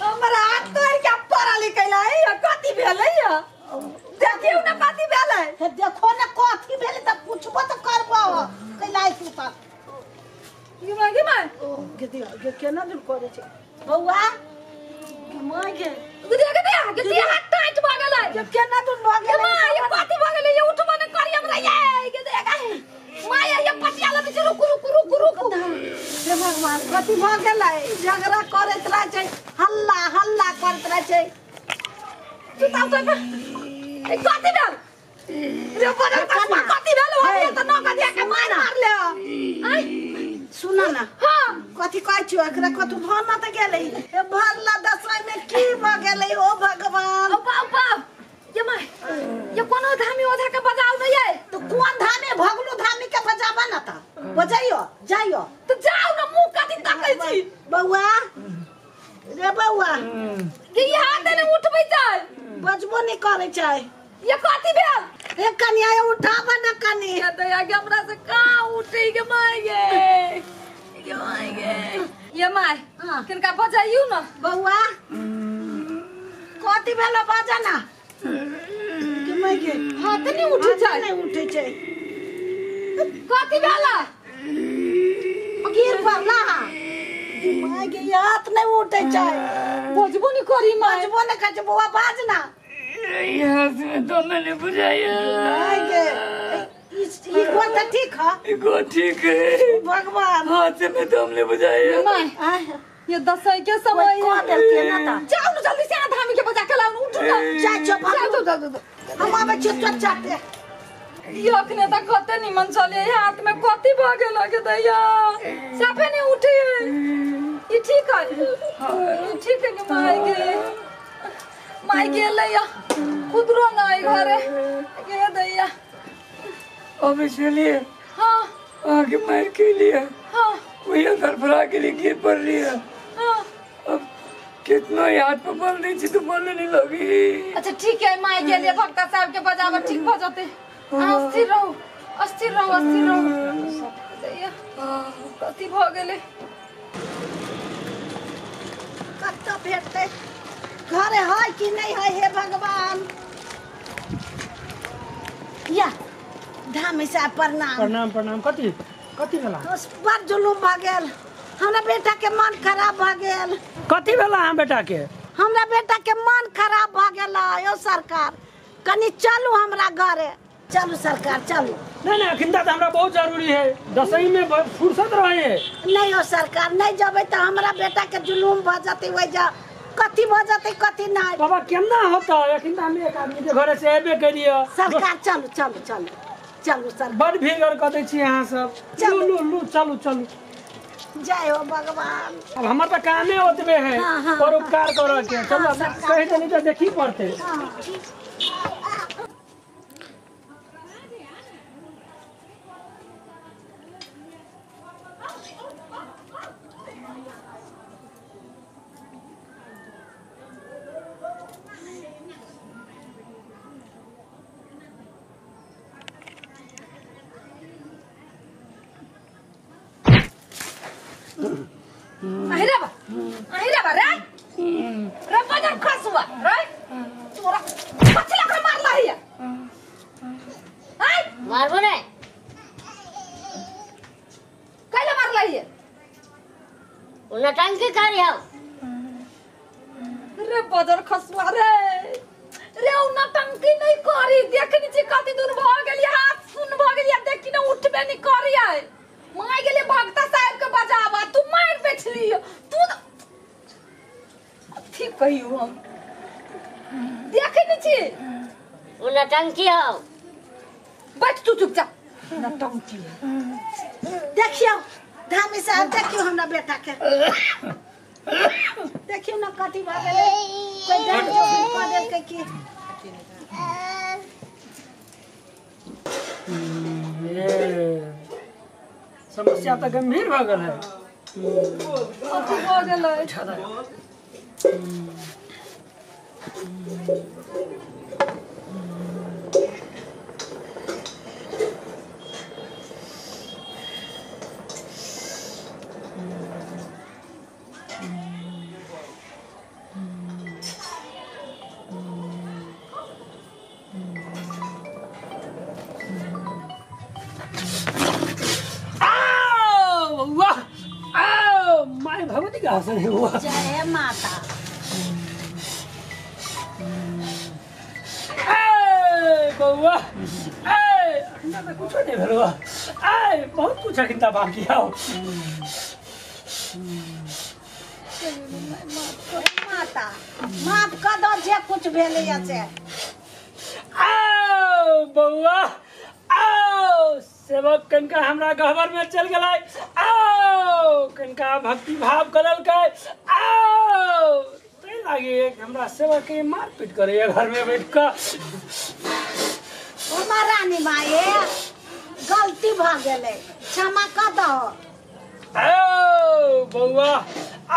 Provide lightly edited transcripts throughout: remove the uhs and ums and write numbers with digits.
हमरा हाथ तोड़ के पड़ल कैला है कथी भेलै है देखियौ ना कथी भेलै। हे देखो ना कथी भेलै त पूछबो त करबो कैला सुता गे माय गे माय ओ गे दिया गे केना जुल करे छै बौआ गे माय गे गे दिया गे दिया गे दिया हाथ टाइट भ गेलै गे केना दुन भ गे गेलै माय ये कथी भ गेलै ये उठबो न करी हमरा ये गे दिया गे माय ये पटिया लगे छै रुकु रुकु रुकु रुकु। हे भगवान कथी भ गेलै झगड़ा करैत रहै छै हल्ला हल्ला करैत रहै छै सुताउ तो ए कथी भेल रे बदल कसमा कथी भेल हो त न कथी के मार मार ले आय सुन ना हां कथी कहै छियौ एकरा कथू भ न त गेलै ए भरला दसई में की भ गेलै ओ भगवान ओ बाप बाप ये my ये कोनो धामी ओझा के बजाउ नहीं है तो कोन धामे भगलू धामी के बजाबा न त बजाइयो जाइयो तो जाउ न मुंह कथी तकै छी बौआ रे बौआ ये हाथ ने उठबै छै बजबो नहीं करै छै ये कथी भेल ए कनिया ये उठाबा न कनी ये दया के हमरा से कहाँ उठै के my गे गे my गे ये my हाँ। किनका बजाइयो न बौआ कथी भेल बजा ना के my गे हाथ नहीं उठै छै नहीं उठै छै कथी भेल गिर पड़ला my गे ये हाथ नहीं उठै छै बजबो नहीं करी my बजबो नहीं करै छै बौआ बाज ना यहाँ से तो मैंने बुझाया my गे ई गोर त ठीक है गो ठीक है भगवान हाथ में तो हमने बुझाया my आय ये दसई के समय कोई कह देलकै ना त जाउ न जल्दी से धामी के बजा के लाउ न उठू न जा जो जाउ जाउ जाउ हम आबै छियौ तोर चाटे ये अखने तक कते निमन चले हाथ में कथी भ गेल के दैया साफे नहीं उठे ई ठीक है ई ठीक है के my गे my गेलै या खुदरो नहीं घरे गे दैया अब इसलिए हाँ आगे मार के लिए हाँ वही धरफड़ा के लिए गिर पड़ रही है। हाँ अब कितना ही हाथ पे बल दी थी तो बल नहीं लगी। अच्छा ठीक है my गेलिए भक्ता साहब के बजाबा ठीक भ जते। अहाँ स्थिर रहू अस्थिर रहू अस्थिर रहू दैया कथी भ गेलै कतऽ भेटतै घरे है कि नहीं है हे भगवान। या धामी साहब प्रणाम प्रणाम प्रणाम। कथी कथी भेला? बड़ जुलूम भ गेल हमरा बेटा के मन खराब भ गेल। कथी भेला अहाँ बेटा के? हमरा बेटा के मन खराब भ गेल यो सरकार कनी चलू हमरा घरे चलू सरकार चलू। नहीं नहीं अखिंदा तो हमरा बहुत जरूरी है दसई में फुर्सत रहे है। नहीं हो सरकार नहीं जबे तो हमरा बेटा के जुलूम भ जते वही जा कथी भ जते कथी नहीं। बाबा केना होता अखिंदा हम एक आदमी के घरे से एबे करियो। सरकार चलू चलू चलू चलू सर बड़ भीड़ और क दै छी अहाँ सब चलू लू लू चलू चलू जय हो भगवान। अब हमर तो कामे ओतबे है हाँ, हाँ, पर उपकार करे के चलो कहीं तो नहीं तो देखी पड़ते। अहिरा बा रे रे बजर खसुआ रे तोरा कथी लगा मारला हिया आय मारबो नै कैला मारला हिया उ नटंकी करी हौ रे बजर खसुआ रे रे उ नटंकी नहीं करी देखनी छी कथी दूर भ गेली हाथ सुन भ गेली देखी न उठबे नहीं करी आय my गेले भक्ता साहब के बजावा तू मार बैठली तू ठीक कहियो हम देखे नहीं छी उ नटंकी हौ बैठ तू चुपचाप नटंकी देखियो धामी साहब देखियो हमरा बेटा के देखियो न कथी भ गेलै कोई डर जो क देलकै की। समस्या तो गंभीर भ गेल है। कथी भ गेलै? भाषण है वो। जय माता। ए बउआ ए अखन त कुछो नहीं भेलौ ए बहुत कुछ अखन त बाकी हौ। माता माफ कर दो जे कुछ भेलै से। आओ बउआ आओ सेवक कनका हमरा गहबर में चल गेलै आओ कनका भक्ति भाव करलकै आओ तै लागे हमरा सेवक के मारपीट करे घर में बैठ के। ओ महारानी माए गलती भ गेलै क्षमा कर दो। आओ बउआ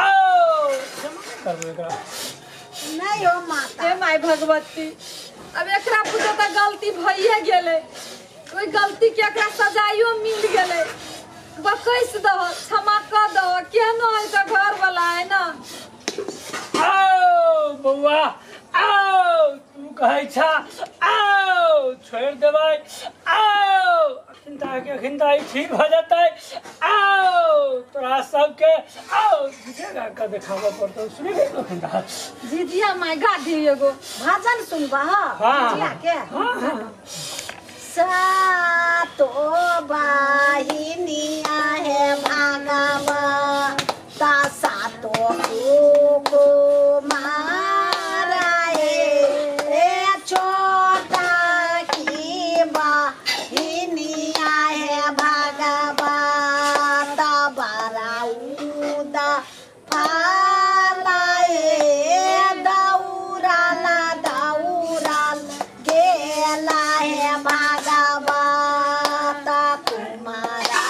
आओ क्षमा करबै एकरा नहीं हो माता। हे my Bhagwati अब एकरा पूजा त गलती भइए गेलै कोई गलती के एकरा सजाइयो मिल गेलै बकैस दहो क्षमा कर दहो केहनो है त घर वाला है ना। आओ बउआ आओ तू कहै छा आओ छोड़ देबै आओ अखन त ठीक भ जेतै आओ तोरा सबके आओ झिझिया गा के देखाबऽ पड़तौ सुनबी अखन त झिझिया my गा दियौ एगो भजन सुनबह झिझिया के। हां सातो बाहिनिया है भागवता सातो को माराए ए छोटा की बाहिनिया है भागवता बराउदा फालाए दौराला दौराल गेला है भागवता तुम्हारा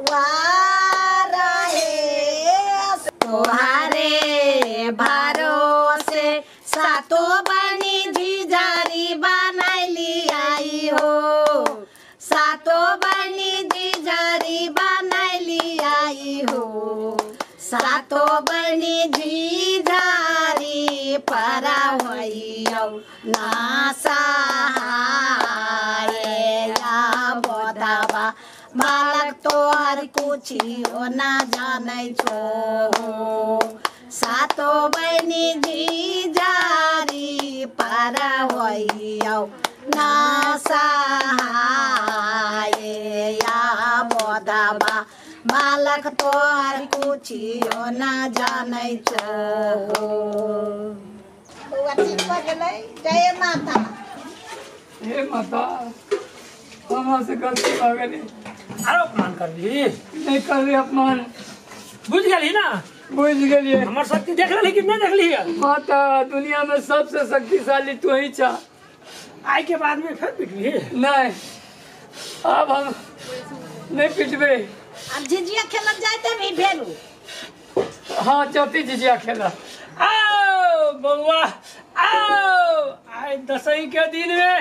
दुआर है तोहारे भरोसे सातो बनी झिझारी बनैली आई हो सातो बनी झिझारी बनैली आई हो सातो बनी झिझारी परा होइयौ ना सहाय या बोदाबा बालक तोहर कुछियो ना जानै छो सातो बनी झिझारी परा होइयौ ना सहाय या बोदाबा बालक तोहर कुछियो ना जानै छो। बउआ ठीक भ गेलै। जय माता। हे माता हमरा से गलती भ गेलै। आरो अपमान करबी नहीं करबी अपमान। बुझ गेली ना? बुझ गेलियै। हमर शक्ति देख रहली कि नहीं देखली? माता दुनिया में सबसे शक्तिशाली तू ही छा। आइ के बाद में फिर पिटबी? नहीं अब हम नहीं पिटबे। अब झिझिया खेलत जाते भी भेलू। हाँ चौथी झिझिया खेला। आओ बउआ आओ आइ दसई के दिन में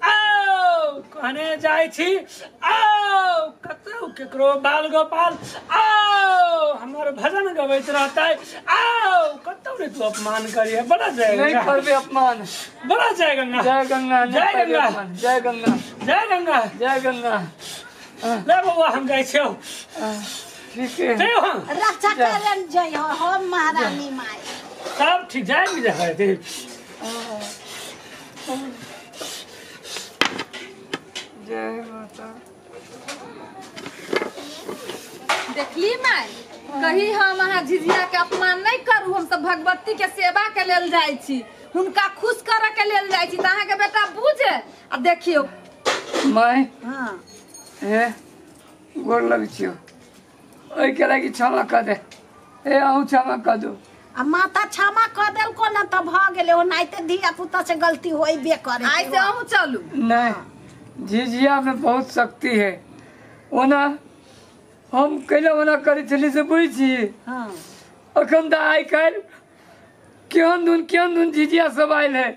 आओ कहने जाइ छी आओ कतौ केकरो बाल गोपाल आओ हमर भजन गबैत रहतै आओ कतौ ने तू अपमान करिहे। बड़ा जय नहीं करबे अपमान। बड़ा जय गंगा जय गंगा जय गंगा जय गंगा जय गंगा जय गंगा। ले बउआ हम जाइ छियौ। ठीक है जय हो रक्षा करन जय हो महारानी my. सब ठीक जाय भी जाय जय माता। देखली माय कही हम अहाँ झिझिया के अपमान नहीं करू। हम सब भगवती के सेवा के लेल जाइ छी हुनका खुश करे के लेल जाइ छी त अहाँ के बेटा बुझे। आ देखियौ my. हां हे गोर लग छियौ ओइ के लागि क्षमा कर दे। हे अहूँ क्षमा कर दो। आ माता क्षमा कर देलको न त भ गेलै ओनाहिते धिया पुता से गलती होइबे करे। आइ से अहूँ चलू। नहीं झिझिया में बहुत शक्ति है ओना हम कैला ओना करै छली से बुझै छी। हाँ अखन त आइ काल्हि केहन धुन झिझिया सब आयल है।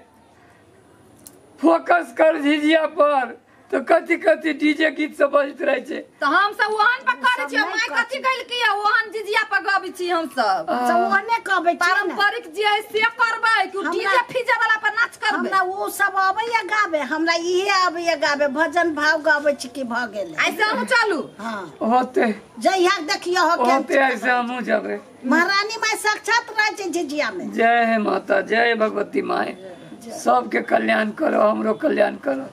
फोकस कर झिझिया पर तो कथी कथी डीजे गीत सब बजैत रहै छै। तऽ हम सब ओहन पर करै छियै। माय कथी कहल की ओहन झिझिया पर गबै छी हम सब। सब ओहने कहबै छी ने। पारंपरिक जे है से करबै कि डीजे फीजे वाला पर नाच करबै? हमरा ओ सब अबैया गाबे, हमरा इहे अबैया गाबे, भजन भाव गाबै छी कि भऽ गेलै। ऐसे हमहूँ चलू। हाँ होते जहिया देखियो हो के होते ऐसे हमहूँ जेबै। महारानी माय साक्षात रहै छै झिझिया में। जय हे माता, जय भगवती माय, सबके कल्याण करो, हमरो कल्याण करो।